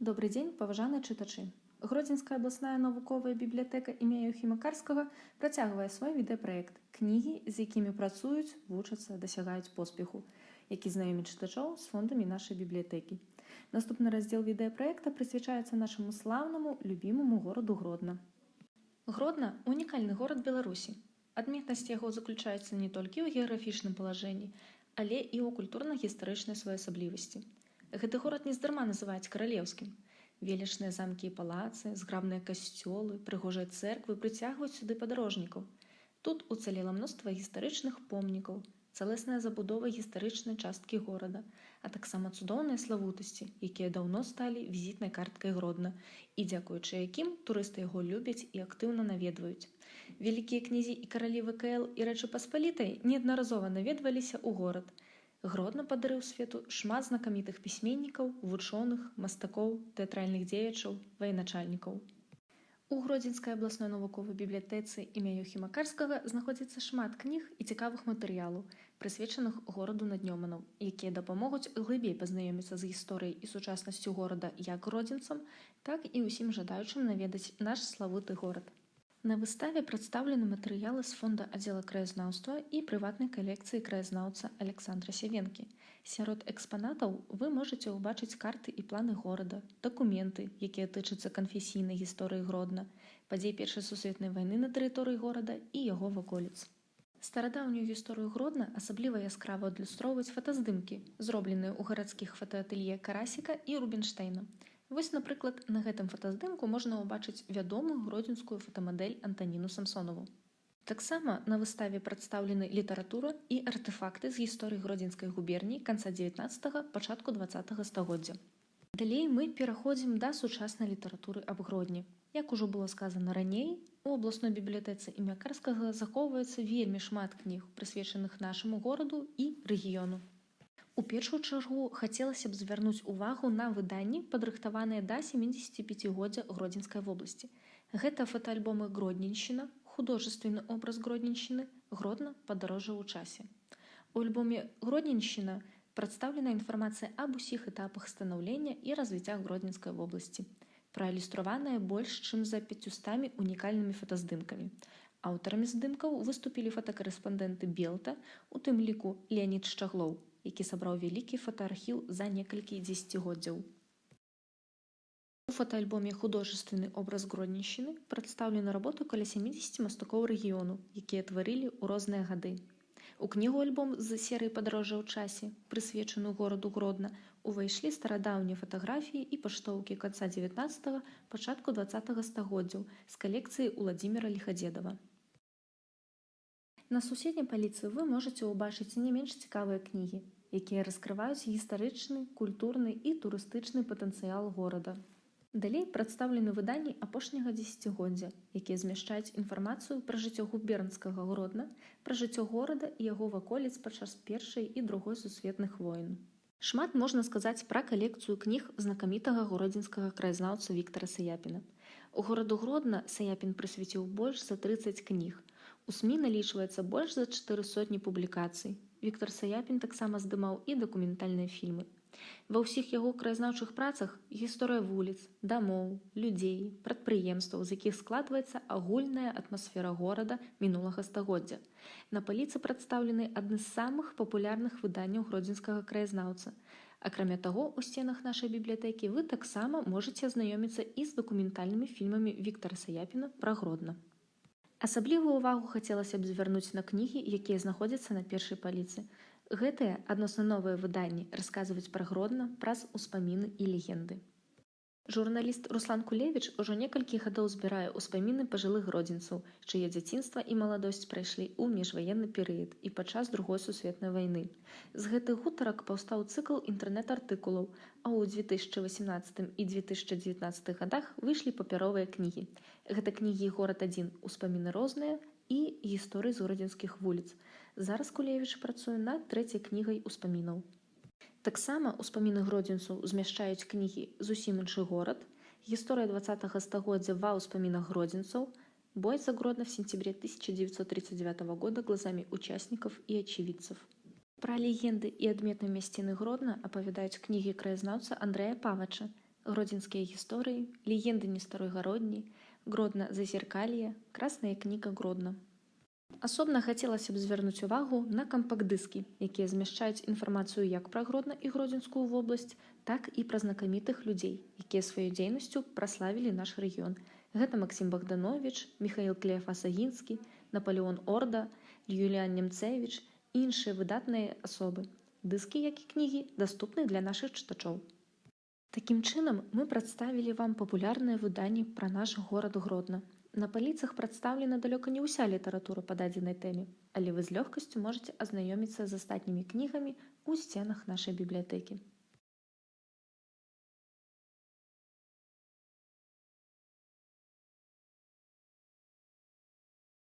Добры дзень, паважаныя чытачы! Гродзенская абласная навуковая бібліятэка імя Юхіма Карскага працягвае свой відэапраект «Кнігі, з якімі працуюць, вучацца, дасягаюць поспеху», які знаёміць чытачоў з фондамі нашай бібліятэкі. Наступны раздзел відэапраекта прысвячаецца нашаму слаўнаму, любімаму гораду Гродна. Гродна — унікальны горад Беларусі. Адметнасць яго заключаецца не толькі ў геаграфічным палажэнні, але і ў культурна-гістарычнай своеасаблівасці. Гэты горад нездарма называюць каралеўскім. Велічныя замкі і палацы, зграбныя касцёлы, прыгожыя цэрквы прыцягваюць сюды падарожнікаў. Тут уцалела мноства гістарычных помнікаў, цэласная забудова гістарычнай часткі горада, а таксама цудоўныя славутасці, якія даўно сталі візітнай карткай Гродна і дзякуючы якім турысты яго любяць і актыўна наведваюць. Вялікія князі і каралі ВКЛ і Рэчы Паспалітай неаднаразова наведваліся ў горад. Гродна падарыў свету шмат знакамітых пісьменнікаў, вучоных, мастакоў, тэатральных дзеячаў, ваеначальнікаў. У Гродзенскай абласной навуковай бібліятэцы імя Юхіма Карскага знаходзіцца шмат кніг і цікавых матэрыялаў, прысвечаных гораду над Нёманам, якія дапамогуць глыбей пазнаёміцца з гісторыяй і сучаснасцю горада як гродзенцам, так і ўсім жадаючым наведаць наш славуты горад. На выставе прадстаўлены матэрыялы з фонда аддзела краязнаўства і прыватнай калекцыі краязнаўца Аляксандра Сявенкі. Сярод экспанатаў вы можаце ўбачыць карты і планы горада, дакументы, якія тычацца канфесійнай гісторыі Гродна, падзей Першай сусветнай вайны на тэрыторыі горада і яго ваколіц. Старадаўнюю гісторыю Гродна асабліва яскрава адлюстроўваюць фотаздымкі, зробленыя ў гарадскіх фотаатэлье Карасіка і Рубінштэйна. Вось, напрыклад, на гэтым фотаздымку можна ўбачыць вядомую гродзенскую фотамадэль Антаніну Самсонаву. Таксама на выставе прадстаўлены літаратура і артэфакты з гісторыі Гродзенскай губерніі канца 19, пачатку 20 стагоддзя. Далей мы пераходзім да сучаснай літаратуры аб Гродні. Як ужо было сказана раней, у абласной бібліятэцы імя Карскага захоўваецца вельмі шмат кніг, прысвечаных нашаму гораду і рэгіёну. У першую чаргу хацелася б звярнуць увагу на выданні, падрыхтаваныя да 75-годдзя Гродзенскай вобласці. Гэта фотаальбомы «Гродненщина», «Художественный образ Гродненщины», «Гродно. Падарожжа ў часе». У альбоме «Гродненщина» прадстаўлена інфармацыя аб усіх этапах станаўлення і развіцця Гродзенскай вобласці, праілюстраваная больш чым за 500 унікальнымі фотаздымкамі. Аўтарамі здымкаў выступілі фотакарэспандэнты «Белта», у тым ліку Леанід Шчаглоў, які сабраў вялікі фотаархіў за некалькі дзесяцігоддзяў. У фотаальбоме «Художественный образ Гродненщины» прадстаўлены работы каля 70 мастакоў рэгіёну, якія тварылі ў розныя гады. У кнігу-альбом з серыі «Падарожжа ў часе», прысвечаную гораду Гродна, увайшлі старадаўнія фатаграфіі і паштоўкі канца 19, пачатку 20 стагоддзяў з калекцыі Уладзіміра Ліхадзедава. На суседняй паліцы вы можаце ўбачыць не менш цікавыя кнігі, якія раскрываюць гістарычны, культурны і турыстычны патэнцыял горада. Далей прадстаўлены выданні апошняга дзесяцігоддзя, якія змяшчаюць інфармацыю пра жыццё губернскага Гродна, пра жыццё горада і яго ваколіц падчас Першай і Другой сусветных войн. Шмат можна сказаць пра калекцыю кніг знакамітага гродзенскага краязнаўца Віктара Саяпіна. Гораду Гродна Саяпін прысвяціў больш за 30 кніг. У СМІ налічваецца больш за 400 публікацый. Віктар Саяпін таксама здымаў і дакументальныя фільмы. Ва ўсіх яго краязнаўчых працах гісторыя вуліц, дамоў, людзей, прадпрыемстваў, з якіх складваецца агульная атмасфера горада мінулага стагоддзя. На паліцы прадстаўлены адны з самых папулярных выданняў гродзенскага краязнаўца. Акрамя таго, у сценах нашай бібліятэкі вы таксама можаце азнаёміцца і з дакументальнымі фільмамі Віктара Саяпіна пра Гродна. Асаблівую ўвагу хацелася б звярнуць на кнігі, якія знаходзяцца на першай паліцы. Гэтыя адносна новыя выданні расказваюць пра Гродна праз успаміны і легенды. Журналіст Руслан Кулевіч ужо некалькі гадоў збірае ўспаміны пажылых гродзенцаў, чые дзяцінства і маладосць прайшлі ў міжваенны перыяд і падчас Другой сусветнай вайны. З гэтых гутарак паўстаў цыкл інтэрнэт-артыкулаў, а ў 2018 і 2019 годах выйшлі папяровыя кнігі. Гэта кнігі «Горад адзін. Успаміны розныя» і «Гісторыі з гродзенскіх вуліц». Зараз Кулевіч працуе над трэцяй кнігай успамінаў. Таксама ўспаміны гродзенцаў змяшчаюць кнігі «Зусім іншы горад», «Гісторыя 20 стагоддзя ва ўспамінах гродзенцаў», «Бой за Гродно в сентябре 1939 года глазами участников и очевидцев». Пра легенды і адметныя мясціны Гродна апавядаюць кнігі краязнаўца Андрэя Павача. «Гродзенскія гісторыі», «Легенды нестарой Гародні», «Гродно Зазеркалье», «Красная кніга Гродно». Асобна хацелася б звярнуць увагу на кампакт-дыскі, якія змяшчаюць інфармацыю як пра Гродна і Гродзенскую вобласць, так і пра знакамітых людзей, якія сваёй дзейнасцю праславілі наш рэгіён. Гэта Максім Багдановіч, Міхаіл Клеафас Агінскі, Напалеон Орда, Юліян Нямцэвіч і іншыя выдатныя асобы. Дыскі, як і кнігі, даступны для нашых чытачоў. Такім чынам, мы прадставілі вам папулярныя выданні пра наш горад Гродна. На паліцах прадстаўлена далёка не ўся літаратура па дадзенай тэме, але вы з лёгкасцю можаце азнаёміцца з астатнімі кнігамі ў сценах нашай бібліятэкі.